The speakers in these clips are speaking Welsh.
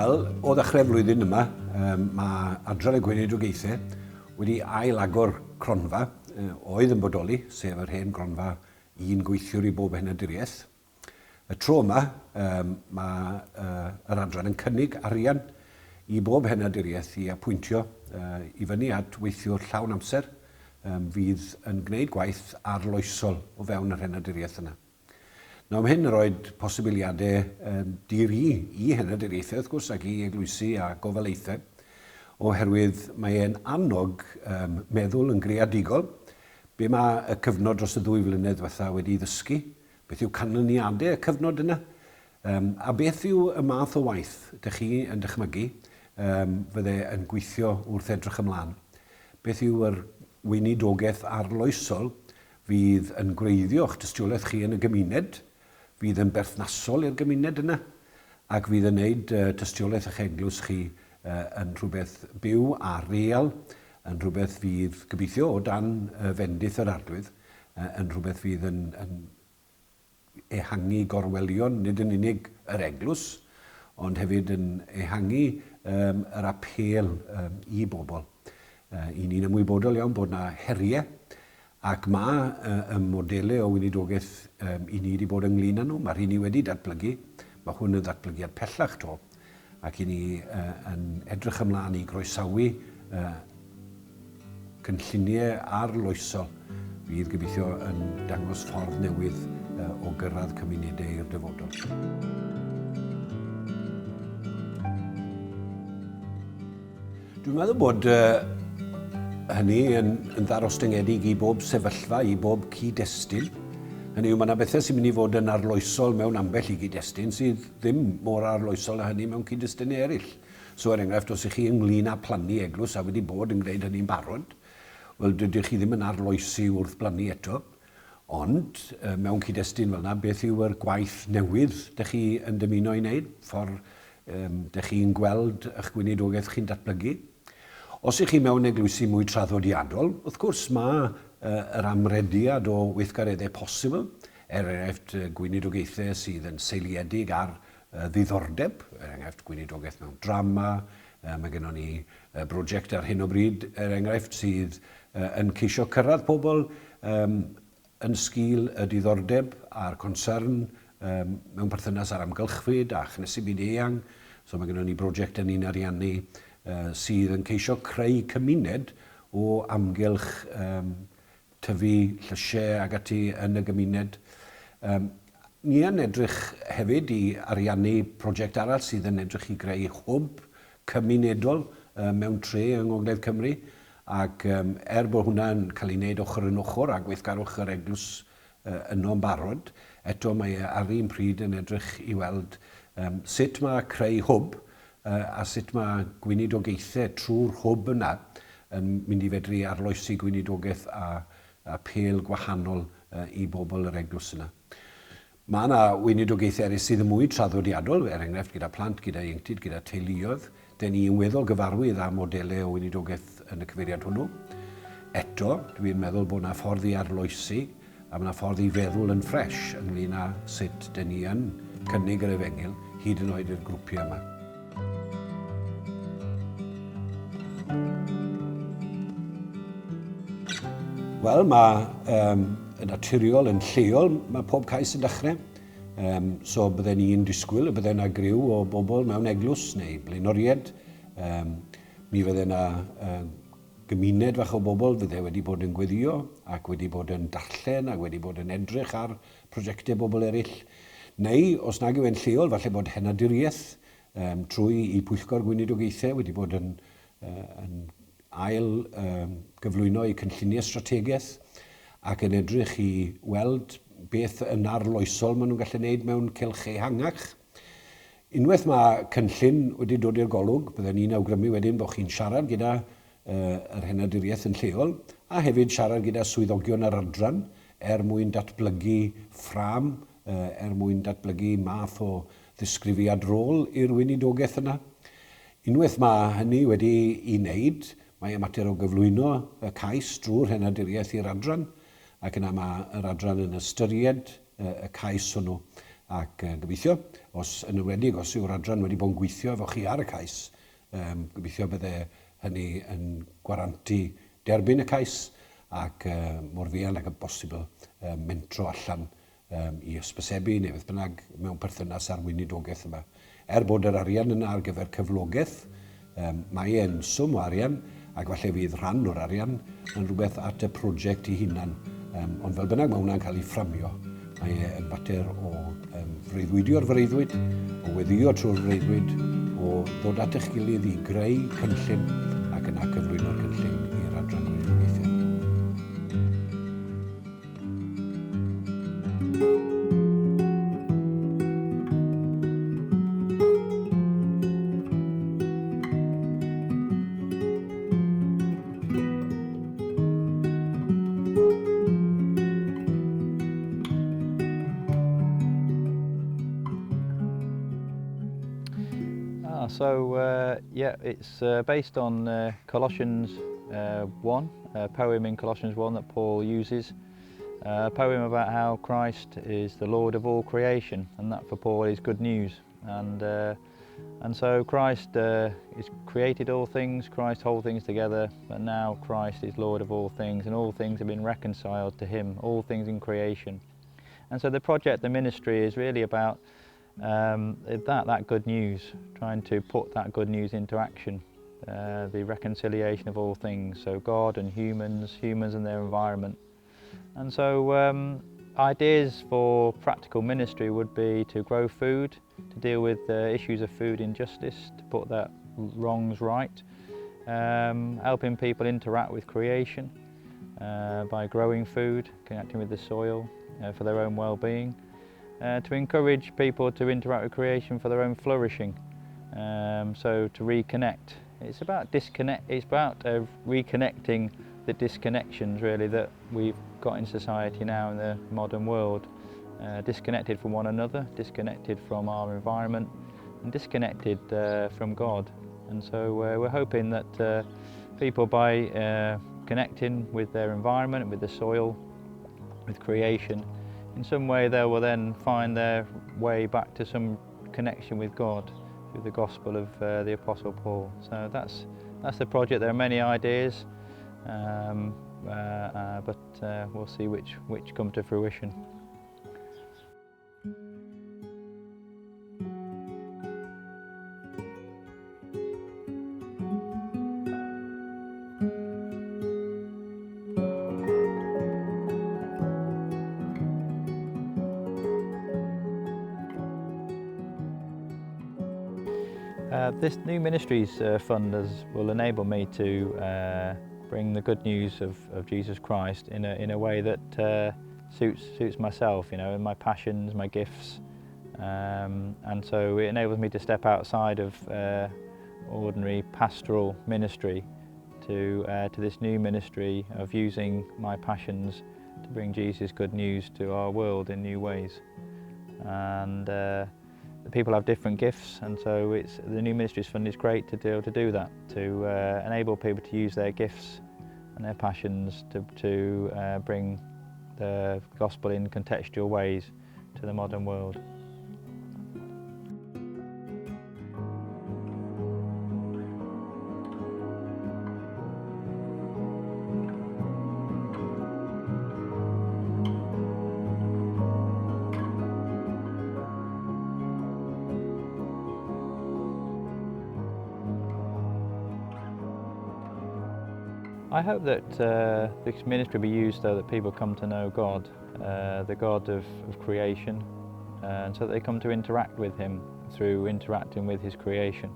Wel, o ddechrau'r flwyddyn yma, um, mae Adran y Gweinidogaethau wedi ail-agor cronfa oedd yn bodoli, sef yr hen gronfa un gweithiwr i bob henaduriaeth. Y tro yma, um, mae uh, yr adran yn cynnig arian i bob henaduriaeth i apwyntio uh, i fyny at weithiwr llawn amser um, fydd yn gwneud gwaith arloesol o fewn yr henaduriaeth yna. Nawr, mae hyn yn rhoi posibiliadau um, di-ri i henaduriaethau, wrth gwrs, ac i eglwysi a gofalaethau, oherwydd mae e'n annog um, meddwl yn greadigol. Be mae y cyfnod dros y ddwy flynedd diwetha wedi ddysgu? Beth yw canlyniadau y cyfnod yna? Um, a beth yw y math o waith ydych chi yn dychmygu um, fydde yn gweithio wrth edrych ymlaen? Beth yw yr weinidogaeth arloesol fydd yn gwreiddio'ch tystiolaeth chi yn y gymuned, fydd yn berthnasol i'r gymuned yna, ac fydd yn wneud tystiolaeth eich eglwys chi yn rhywbeth byw a real, yn rhywbeth fydd, gobeithio, o dan fendith yr Arglwydd, yn rhywbeth fydd yn, yn ehangu gorwelion nid yn unig yr eglwys, ond hefyd yn ehangu um, yr apêl um, i bobl. Uh, I ni'n ymwybodol iawn bod yna heriau, ac mae uh, y modelau o weinidogaeth um, i ni wedi bod ynglyn â nhw. Mae rheini wedi datblygu, mae hwn yn ddatblygiad pellach to, ac i ni uh, yn edrych ymlaen i groesawu uh, Cynlluniau arloesol fydd gobeithio yn dangos ffordd newydd o gyrraedd cymunedau i'r dyfodol. Dwi'n meddwl bod hynny yn, yn ddarostyngedig i bob sefyllfa, i bob cyd-destun. Hynny yw, mae yna bethau sy'n mynd i fod yn arloesol mewn ambell i gyd-destun sydd ddim mor arloesol â hynny mewn cyd-destunau eraill. So er enghraifft, os ych chi ynglyn â phlannu eglwys a wedi bod yn gwneud hynny'n barod, wel dydych chi ddim yn arloesi wrth blannu eto. Ond mewn cyd-destun fel yna, beth yw yr gwaith newydd dych chi yn dymuno ei wneud? Ffordd um, dych chi'n gweld eich gweinidogaeth chi'n datblygu? Os ych chi mewn eglwysi mwy traddodiadol, wrth gwrs mae yr amrediad o weithgareddau posibl, er enghraifft gweinidogaethau sydd yn seiliedig ar ddiddordeb, er enghraifft gweinidogaeth mewn drama, mae gennon ni brosiect ar hyn o bryd, er enghraifft, sydd yn ceisio cyrraedd pobl yn sgil y diddordeb a'r concern mewn perthynas â'r amgylchfyd a chynhesu byd eang. So mae gennon ni brosiect yn ni'n ariannu sydd yn ceisio creu cymuned o amgylch tyfu llysiau ag ati yn y gymuned. Um, ni yn edrych hefyd i ariannu prosiect arall sydd yn edrych i greu hwb cymunedol um, mewn tre yng Ngogledd Cymru ac um, er bod hwnna'n cael ei wneud ochr yn ochr â gweithgarwch yr eglwys uh, yno'n barod, eto mae e ar un pryd yn edrych i weld um, sut mae creu hwb a sut mae gweinidogaethau trwy'r hwb yna yn mynd i fedru arloesi gweinidogaeth a apêl gwahanol i bobl yr eglwys yna. Mae yna weinidogaethau eraill sydd yn mwy traddodiadol, er enghraifft gyda plant, gyda ieuenctid, gyda teuluoedd. Den ni yn weddol gyfarwydd â modelau o weinidogaeth yn y cyfeiriad hwnnw. Eto, dwi'n meddwl bod yna ffordd i arloesi A mae 'na ffordd i feddwl yn ffresh ynglyn â sut dyn ni yn cynnig yr efengyl, hyd yn oed i'r grwpiau yma. Wel, mae um, yn naturiol, yn lleol, mae pob cais yn dechrau. Um, so bydden ni'n disgwyl y bydden yna griw o bobl mewn eglwys neu blaenoriaid. Um, mi fydden yna uh, Gymuned fach o bobl fydde wedi bod yn gweddïo ac wedi bod yn darllen ac wedi bod yn edrych ar prosiectau bobl eraill. Neu, os nag yw e'n lleol, falle bod henaduriaeth um, trwy i Pwyllgor Gweinidogaethau wedi bod yn, uh, yn ail um, gyflwyno eu cynlluniau strategaeth ac yn edrych i weld beth yn arloesol maen nhw'n gallu gwneud mewn cylch ehangach. Unwaith mae cynllun wedi dod i'r golwg, bydden ni'n awgrymu wedyn bod chi'n siarad gyda yr henaduriaeth yn lleol, a hefyd siarad gyda swyddogion yr adran er mwyn datblygu ffrâm, er mwyn datblygu math o ddisgrifiad rôl i'r weinidogaeth yna. Unwaith mae hynny wedi ei wneud, mae e mater o gyflwyno y cais drwy'r henaduriaeth i'r adran, ac yna mae yr adran yn ystyried y cais hwnnw Ac gobeithio, os, yn enwedig os yw'r adran wedi bod yn gweithio efo chi ar y cais, um, gobeithio bydde hynny yn gwarantu derbyn y cais ac uh, mor fuan ag y bosibl uh, mentro allan um, i hysbysebu neu beth bynnag mewn perthynas â'r weinidogaeth yma. Er bod yr arian yna ar gyfer cyflogaeth, um, mae e'n swm o arian ac falle fydd rhan o'r arian yn rhywbeth at y prosiect ei hunan. Um, ond fel bynnag mae hwnna'n cael ei fframio. Mae e yn fater o um, freuddwydio'r freuddwyd, o weddio trwy'r freuddwyd, o ddod at eich gilydd i greu cynllun ac yna cyflwyno'r cynllun i'r adran gweinidogaethau. So yeah, it's based on Colossians 1, a poem in Colossians 1 that Paul uses. A poem about how Christ is the Lord of all creation, and that for Paul is good news. And and so Christ is created all things, Christ holds things together, but now Christ is Lord of all things, and all things have been reconciled to him, all things in creation. And so the project, the ministry, is really about that, that good news, trying to put that good news into action, the reconciliation of all things, so God and humans, humans and their environment. And so ideas for practical ministry would be to grow food, to deal with the issues of food injustice, to put that wrongs right, helping people interact with creation by growing food, connecting with the soil for their own well-being, to encourage people to interact with creation for their own flourishing, so to reconnect. It's about disconnect. It's about reconnecting the disconnections really that we've got in society now in the modern world. Disconnected from one another, disconnected from our environment, and disconnected from God. And so we're hoping that people, by connecting with their environment, with the soil, with creation, in some way they will then find their way back to some connection with God through the gospel of the Apostle Paul. So that's the project. There are many ideas, but we'll see which come to fruition. This new ministries fund will enable me to bring the good news of Jesus Christ in a way that suits myself, you know, and my passions, my gifts, and so it enables me to step outside of ordinary pastoral ministry to this new ministry of using my passions to bring Jesus' good news to our world in new ways. And people have different gifts, and so it's the New Ministries Fund is great to be able to do that, to enable people to use their gifts and their passions to bring the gospel in contextual ways to the modern world. I hope that this ministry will be used so that people come to know God, the God of creation, and so that they come to interact with Him through interacting with His creation.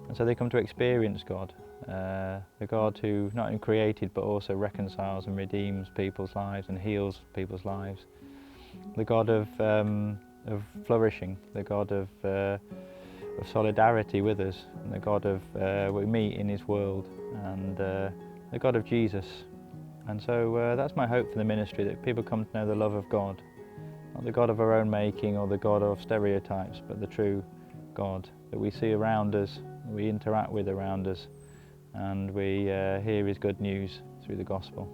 And so they come to experience God, the God who not only created but also reconciles and redeems people's lives and heals people's lives. The God of flourishing, the God of solidarity with us, and the God of we meet in His world, and the God of Jesus. And so that's my hope for the ministry, that people come to know the love of God, not the God of our own making or the God of stereotypes, but the true God that we see around us, we interact with around us, and we hear His good news through the gospel.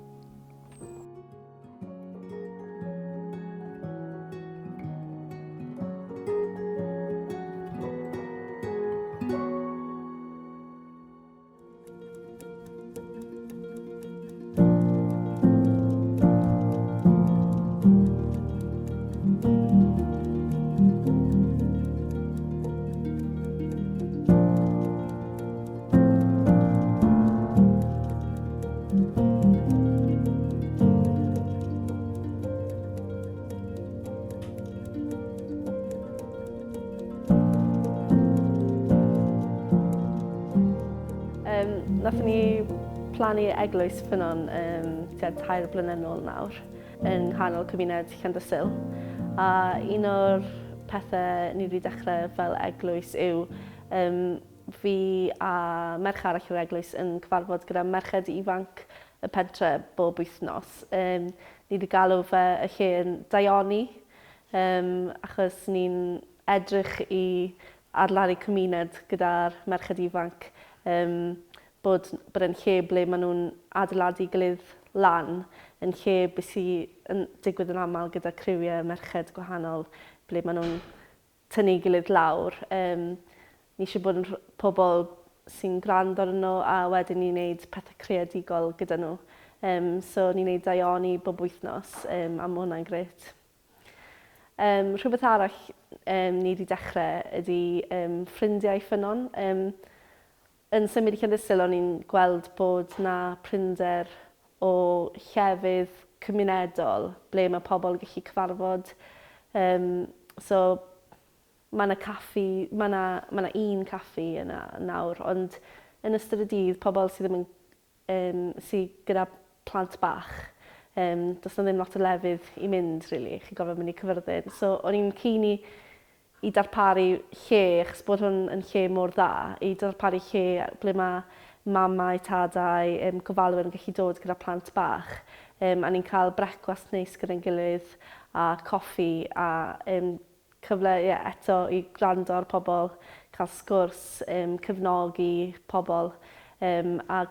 Nathon ni plannu eglwys Ffynnon um, tua tair blynedd nôl nawr yng nghanol cymuned Llandysul. A un o'r pethau ni wedi dechrau fel eglwys yw um, fi a merch arall o'r eglwys yn cyfarfod gyda merched ifanc y pentre bob wythnos. Um, ni wedi galw fe y lle yn Daioni, um, achos ni'n edrych i adeiladu cymuned gyda'r merched ifanc, um, bod, bod e'n lle ble maen nhw'n adeiladu gilydd lan, yn lle beth sy'n yn digwydd yn aml gyda criwiau merched gwahanol, ble maen nhw'n tynnu gilydd lawr. Um, ni eisiau bod yn pobl sy'n gwrando arnyn nhw a wedyn ni'n neud pethau creadigol gyda nhw. Um, so ni'n neud daioni bob wythnos um, a mae hwnna'n grêt. Um, rhywbeth arall um, ni wedi dechrau ydy um, ffrindiau ffynnon. Um, yn symud i Llandysul o'n i'n gweld bod na prinder o llefydd cymunedol ble mae pobl yn gallu cyfarfod. Um, so mae yna caffi, mae yna, mae yna un caffi yna nawr, ond yn ystod y dydd, pobl sydd ddim yn um, sydd gyda plant bach, um, does 'na ddim lot o lefydd i mynd, really. Chi'n gorfod mynd i Cyfyrddin. So, o'n i'n keen i, i darparu lle, achos bod hwn yn lle mor dda, i darparu lle ble mae mamau, tadau, um, gofalwyr yn gallu dod gyda plant bach. Um, a ni'n cael brecwast neis gyda'n gilydd a coffi a um, cyfle ie, eto i gwrando ar pobl, cael sgwrs, um, cefnogi pobl um, a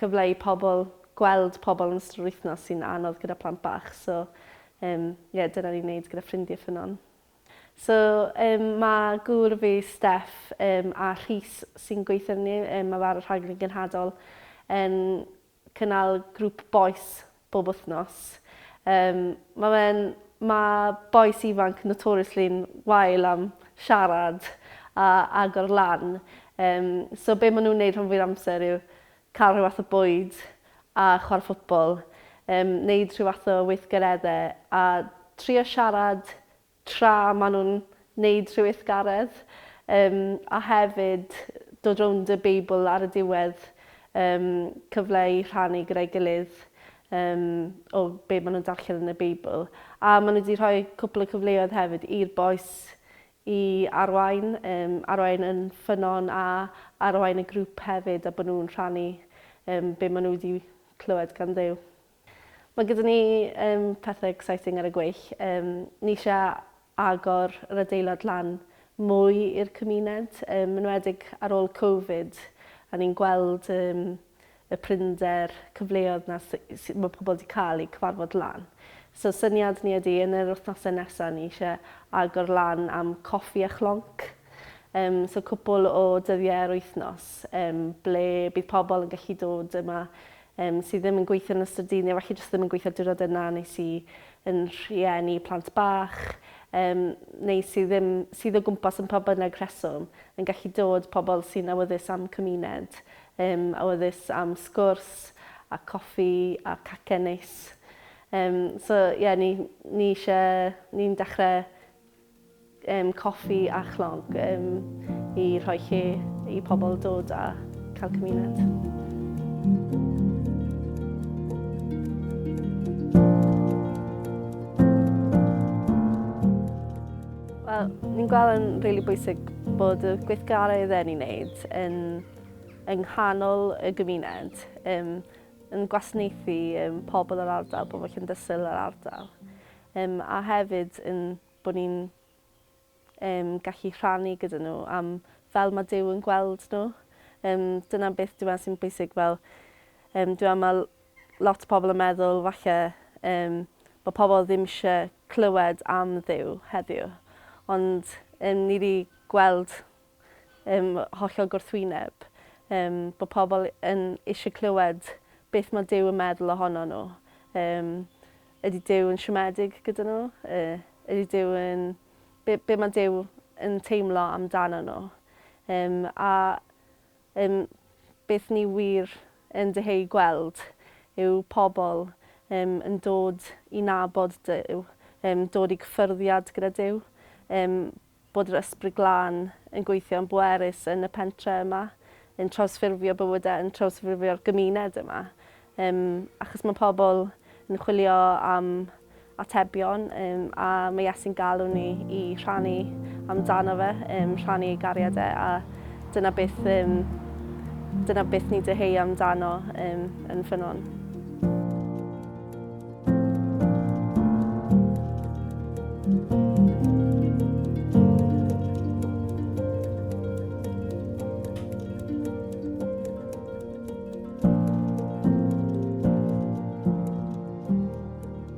cyfle i pobl gweld pobl yn ystod yr wythnos sy'n anodd gyda plant bach. So, um, yeah, dyna ni'n neud gyda ffrindiau ffynnon. So, um, mae gŵr fi, Steff, um, a Rhys sy'n gweithio ni, um, mae fe ar y rhaglen genhadol, yn cynnal grŵp bois bob wythnos. Um, mae fe'n, mae bois ifanc notoriously'n wael am siarad a agor lan. Um, so be maen nhw'n neud rhan fwy'r amser yw cael rhyw fath o bwyd a chwarae ffwtbol, um, neud rhyw fath o weithgareddau a trio siarad tra maen nhw'n neud rhyw weithgaredd. Um, a hefyd dod rownd y Beibl ar y diwedd, um, cyfle i rhannu gyda'i gilydd um, o be maen nhw'n darllen yn y Beibl. A maen nhw wedi rhoi cwpl o cyfleoedd hefyd i'r bois i arwain, um, arwain yn ffynnon a arwain y grŵp hefyd a bod nhw'n rhannu um, be maen nhw wedi clywed gan Dduw. Mae gyda ni um, pethau exciting ar y gweill. Um, ni eisiau agor yr adeilad lan mwy i'r cymuned, um, yn enwedig ar ôl Covid, a ni'n gweld um, y prinder cyfleoedd na mae pobl wedi cael eu cyfarfod lan. So syniad ni ydy, yn yr wythnosau nesaf, ni eisiau agor lan am coffi a chlonc. Um, so cwpl o dyddiau yr wythnos, um, ble bydd pobl yn gallu dod yma um, sydd ddim yn gweithio yn ystod dydd, neu falle jyst ddim yn gweithio diwrnod yna, neu sydd yn rhieni plant bach, um, neu sydd, ddim, sydd o gwmpas yn pa bynnag rheswm, yn gallu dod pobl sy'n awyddus am cymuned, um, awyddus am sgwrs a coffi a cacen neis. Um, so ie, yeah, ni, ni eisiau, ni'n dechrau um, coffi a chlonc um, i rhoi lle i pobl dod a cael cymuned. Wel, ni'n gweld yn rili really bwysig bod y gweithgareddau ni'n neud yn yng nghanol y gymuned, um, yn gwasanaethu um, pobl yr ardal, pobl Llandysul yr ardal. Um, a hefyd yn bod ni'n um, gallu rhannu gyda nhw am fel mae Duw yn gweld nhw. Um, dyna beth dwi'n meddwl sy'n bwysig fel um, dwi'n meddwl lot o pobl yn meddwl falle um, bod pobl ddim eisiau clywed am Dduw heddiw. Ond um, ni wedi gweld um, hollol gwrthwyneb, um, bod pobl yn eisiau clywed beth mae Duw yn meddwl ohono nhw. Um, ydy Duw yn siomedig gyda nhw? Uh, ydy Duw yn... Be, be mae Duw yn teimlo amdano nhw? Um, a um, beth ni wir yn dyheu gweld yw pobl um, yn dod i nabod Duw, um, dod i gyffyrddiad gyda Duw, um, bod yr ysbryd glân yn gweithio yn bwerus yn y pentre yma. yn trawsffurfio bywydau, yn trawsffurfio'r gymuned yma. Um, achos mae pobl yn chwilio am atebion um, a mae Iesu'n galw ni i rhannu amdano fe, um, rhannu ei gariad e a dyna beth, um, dyna beth ni dyheu amdano um, yn ffynnon.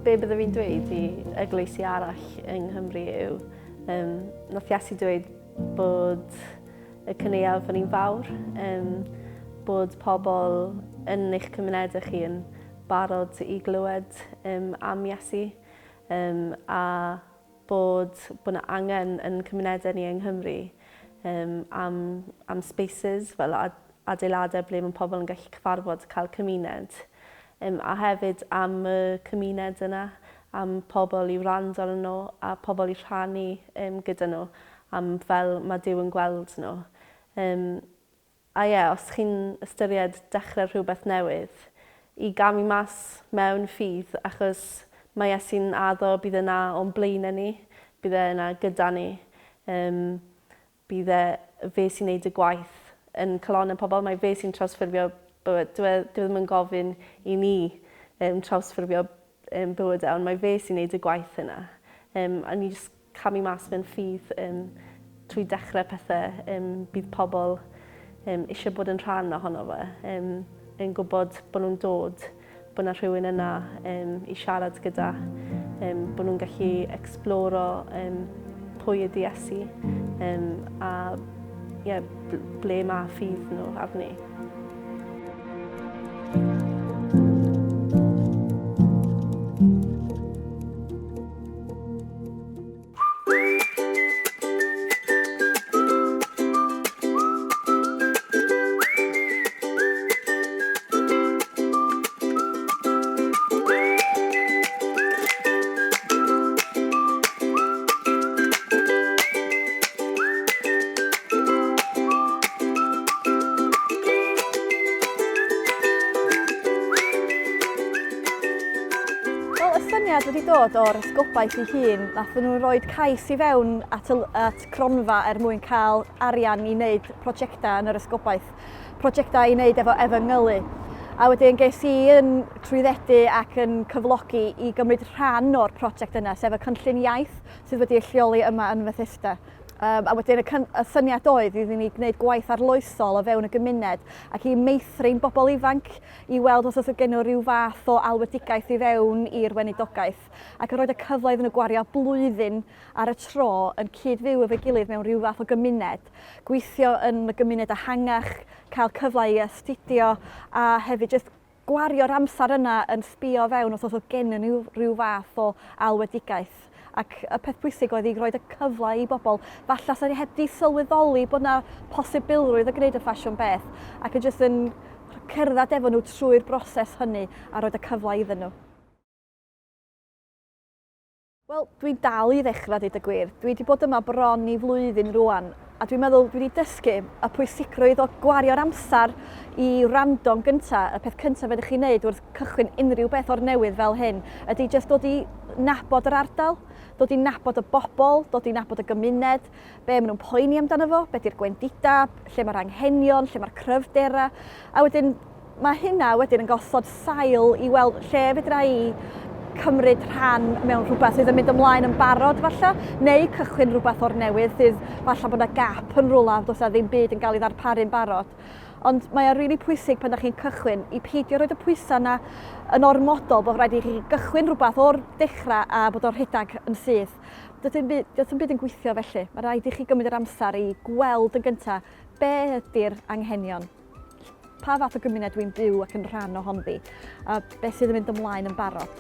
Be bydde fi'n dweud i eglwysi arall yng Nghymru yw, um, nath Iesu dweud bod y cyneuaf yn un fawr, um, bod pobl yn eich cymunedau chi yn barod i glywed um, am Iesu um, a bod, bod yna angen yn cymunedau ni yng Nghymru um, am, am spaces fel adeiladau ble mae pobl yn gallu cyfarfod, cael cymuned. Um, a hefyd am y cymuned yna, am pobl i wrando arnyn nhw a pobl i rhannu um, gyda nhw am fel mae Duw yn gweld nhw. Um, A ie, os chi'n ystyried dechrau rhywbeth newydd, i gamu mas mewn ffydd, achos mae Iesu'n addo bydd e 'na o'n blaenau ni, bydd e yna gyda ni. Yym, bydd e fe sy'n neud y gwaith yn calonnau pobl, mae fe sy'n trawsffurfio bywyd. Dyw e, dyw e ddim yn gofyn i ni um, trawsffurfio um, bywydau, ond mae fe sy'n neud y gwaith yna. Um, a ni jyst camu mas mewn ffydd um, trwy dechrau pethau, um, bydd pobl um, eisiau bod yn rhan ohono fe, um, yn gwybod bod nhw'n dod, bod yna rhywun yna um, i siarad gyda, um, bod nhw'n gallu exploro um, pwy ydy Iesu um, a yeah, ble mae ffydd nhw arni. Wel, y syniad wedi dod o'r esgobaeth ei hun. Nathon nhw roed cais i fewn at, y, at cronfa er mwyn cael arian i wneud prosiectau yn yr esgobaeth. Prosiectau i wneud efo efengylu. A wedyn ges i yn trwyddedu ac yn cyflogi i gymryd rhan o'r prosiect yna, sef y cynllun iaith sydd wedi ei lleoli yma yn Fethesda. Um, a wedyn y, y syniad oedd iddyn ni gwneud gwaith arloesol o fewn y gymuned ac i meithrin bobl ifanc i weld os oes gen nhw rhyw fath o alwedigaeth i fewn i'r weinidogaeth ac yn rhoi y cyfle iddyn nhw gwario blwyddyn ar y tro yn cyd-fyw efo'i gilydd mewn rhyw fath o gymuned, gweithio yn y gymuned ehangach, cael cyfle i astudio a hefyd jyst gwario'r amser yna yn sbio fewn os oedd gennyn nhw rhyw fath o alwedigaeth. Ac y peth pwysig oedd i roed y cyfle i bobl, falle sa ni heb di sylweddoli bod 'na posibilrwydd o gwneud y ffasiwn beth, ac yn jyst yn cerdded efo nhw trwy'r broses hynny a roed y cyfle iddyn nhw. Wel, dwi'n dal i ddechrau, dweud y gwir. Dwi wedi bod yma bron i flwyddyn rwan, a dwi'n meddwl dwi wedi dysgu y pwysigrwydd o gwario'r amser i wrando yn gyntaf. Y peth cyntaf ydych chi'n neud wrth cychwyn unrhyw beth o'r newydd fel hyn ydy jyst dod i nabod yr ardal, dod i nabod y bobl, dod i nabod y gymuned, be maen nhw'n poeni amdano fo, be di'r gwendidau, lle mae'r anghenion, lle mae'r cryfderau, a wedyn Mae hynna wedyn yn gosod sail i weld lle fedra i cymryd rhan mewn rhywbeth sydd yn mynd ymlaen yn barod falle, neu cychwyn rhywbeth o'r newydd sydd falle bod yna gap yn rhywle, does 'na ddim byd yn cael ei ddarparu'n barod. Ond mae o'n rili pwysig pan da chi'n cychwyn i peidio rhoi y pwysau yna yn ormodol bod rhaid i chi gychwyn rhywbeth o'r dechrau a bod o'n rhedeg yn syth. Dydy'n byd, does byd yn gweithio felly. Mae rhaid i chi gymryd yr amser i gweld yn gyntaf be ydy'r anghenion. Pa fath o gymuned dwi'n byw ac yn rhan ohonddi, a beth sydd yn mynd ymlaen yn barod.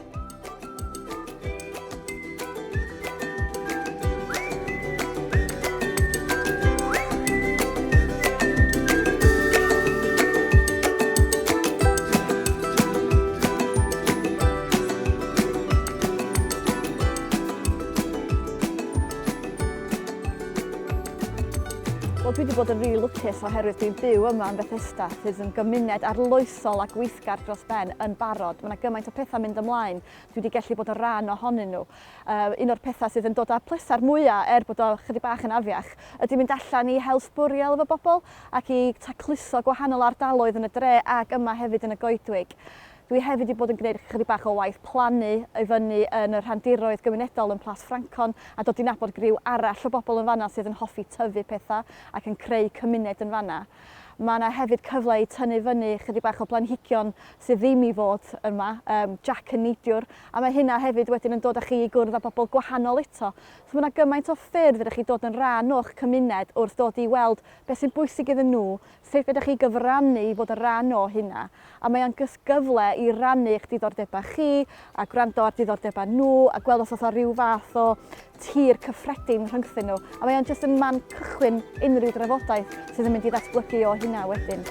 Wel, dwi wedi bod yn rili lwcus oherwydd dwi'n byw yma yn Bethesda, sydd yn gymuned arloesol a gweithgar dros ben yn barod. Mae yna gymaint o pethau mynd ymlaen, dwi wedi gallu bod yn rhan ohonyn nhw. Uh, un o'r pethau sydd yn dod â pleser mwyaf, er bod o chydig bach yn afiach, ydy mynd allan i hel sbwriel efo bobl ac i tacluso gwahanol ardaloedd yn y dre ac yma hefyd yn y goedwig. Dwi hefyd wedi bod yn gwneud chydig bach o waith plannu i fyny yn y rhandiroedd gymunedol yn Plas Ffrancon a dod i nabod griw arall o bobl yn fanna sydd yn hoffi tyfu pethau ac yn creu cymuned yn fanna. Mae yna hefyd cyfle i tynnu fyny chydig bach o blanhigion sydd ddim i fod yma, um, Jack y Neidiwr, a mae hynna hefyd wedyn yn dod â chi i gwrdd â bobl gwahanol eto. So mae yna gymaint o ffyrdd ydych chi dod yn rhan o'ch cymuned wrth dod i weld beth sy'n bwysig iddyn nhw, Sut fedrwch chi gyfrannu i fod yn rhan o hynna? A mae o'n jyst gyfle i rannu eich diddordebau chi a gwrando ar diddordebau nhw a gweld os oes 'na ryw fath o tir cyffredin rhyngthyn nhw. A mae o'n jyst yn man cychwyn unrhyw drafodaeth sydd yn mynd i ddatblygu o hynna wedyn.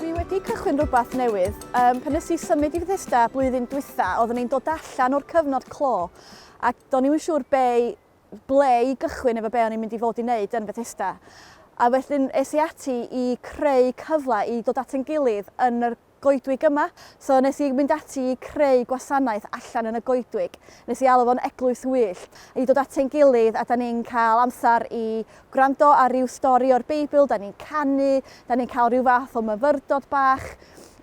Dwi wedi cychwyn rhywbeth newydd. Um, pan nes i symud i Fethesda blwyddyn dwytha, oeddwn i'n dod allan o'r cyfnod clo ac do'n i'm yn siŵr be, ble i gychwyn efo be o'n i'n mynd i fod i wneud yn Fethesda. A felly es i ati i creu cyfle i dod at ein gilydd yn yr goedwig yma. So nes i mynd ati i creu gwasanaeth allan yn y goedwig. Nes i alw fo'n Eglwys Wyllt. I dod at ein gilydd a da ni'n cael amser i gwrando ar ryw stori o'r Beibl, da ni'n canu, da ni'n cael rhyw fath o myfyrdod bach.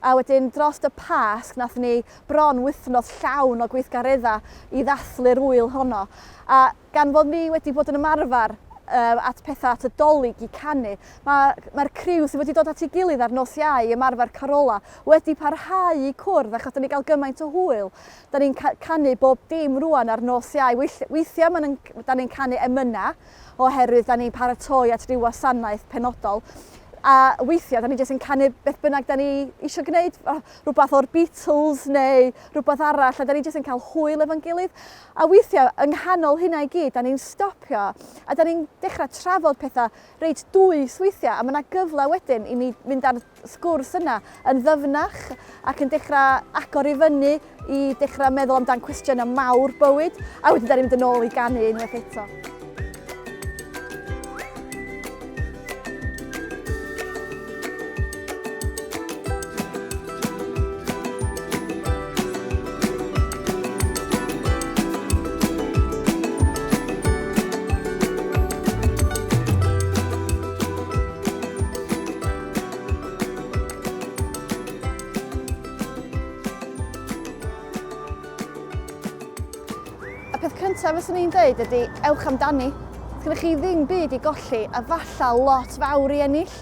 A wedyn dros y Pasg nath ni bron wythnos llawn o gweithgareddau i ddathlu'r ŵyl honno. A Gan fod ni wedi bod yn ymarfer at pethau at y Dolig i canu, mae'r mae criw sydd wedi dod at ei gilydd ar nos Iau i ymarfer carola wedi parhau i cwrdd achos da ni gael gymaint o hwyl. Da ni'n canu bob dim rwan ar nos Iau. Weithiau ma da ni'n canu emynau oherwydd da ni'n paratoi at ryw wasanaeth penodol. A weithiau da ni jyst yn canu beth bynnag da ni eisiau gwneud, rhywbeth o'r Beatles neu rhywbeth arall, a da ni jyst yn cael hwyl efo'n gilydd. A weithiau, yng nghanol hynna i gyd, da ni'n stopio a da ni'n dechrau trafod pethau reit dwys weithiau, a mae yna gyfle wedyn i ni mynd ar sgwrs yna yn ddyfnach ac yn dechrau agor i fyny i dechrau meddwl amdan cwestiynau mawr bywyd, a wedyn da ni'n mynd yn ôl i ganu unwaith eto. Y peth cyntaf fyswn i'n dweud ydy ewch amdani. Sgynnoch chi ddim byd i golli a falla lot fawr i ennill.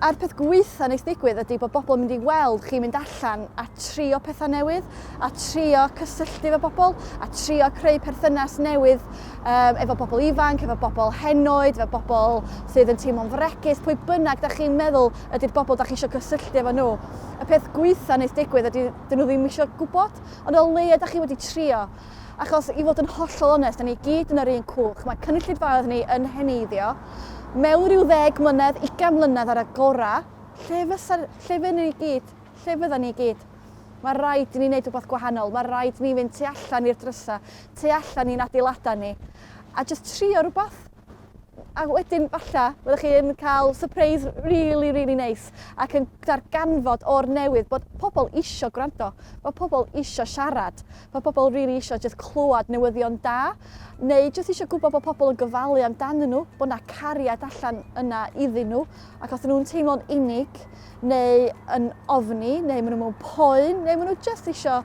A'r peth gwaetha neith ddigwydd ydy bod bobl yn mynd i weld chi'n mynd allan a trio pethau newydd, a trio cysylltu efo bobl, a trio creu perthynas newydd um, efo bobl ifanc, efo bobl henoed, efo bobl sydd yn teimlo'n fregus, pwy bynnag da chi'n meddwl ydy'r bobl da chi eisiau cysylltu efo nhw. Y peth gwaetha neith digwydd ydy dyn nhw ddim eisiau gwybod, ond o leia da chi wedi trio. Achos i fod yn hollol onest, da ni gyd yn yr un cwch, mae cynulleidfaoedd ni yn heneiddio. Mewn rhyw ddeg mlynedd, ugain mlynedd ar y gorau, lle fysa, lle fydden ni gyd? Lle fydden ni gyd? Mae rhaid i ni wneud rhywbeth gwahanol, mae rhaid i ni fynd tu allan i'r drysau, tu allan i'n adeiladau ni, a jyst trio rhywbeth. A wedyn, falle, fyddwch chi'n cael surprise really, really neis ac yn darganfod o'r newydd bod pobl isio gwrando, bod pobl isio siarad, bod pobl really isio jyst clywed newyddion da, neu jyst isio gwybod bod pobl yn gofalu amdanyn nhw, bod 'na cariad allan yna iddyn nhw, ac os nhw'n teimlo'n unig, neu yn ofni, neu maen nhw mewn poen, neu maen nhw jyst isio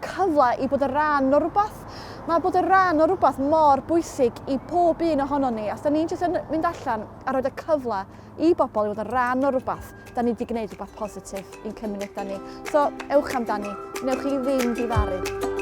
cyfle i bod yn rhan o rhywbeth. Mae bod yn rhan o rhywbeth mor bwysig i pob un ohonon ni. Os da ni'n jyst yn mynd allan a rhoi y cyfle i bobl i fod yn rhan o rhywbeth, da ni wedi gwneud rhywbeth positif i'n cymunedau ni. So, ewch amdani, newch chi ddim difaru.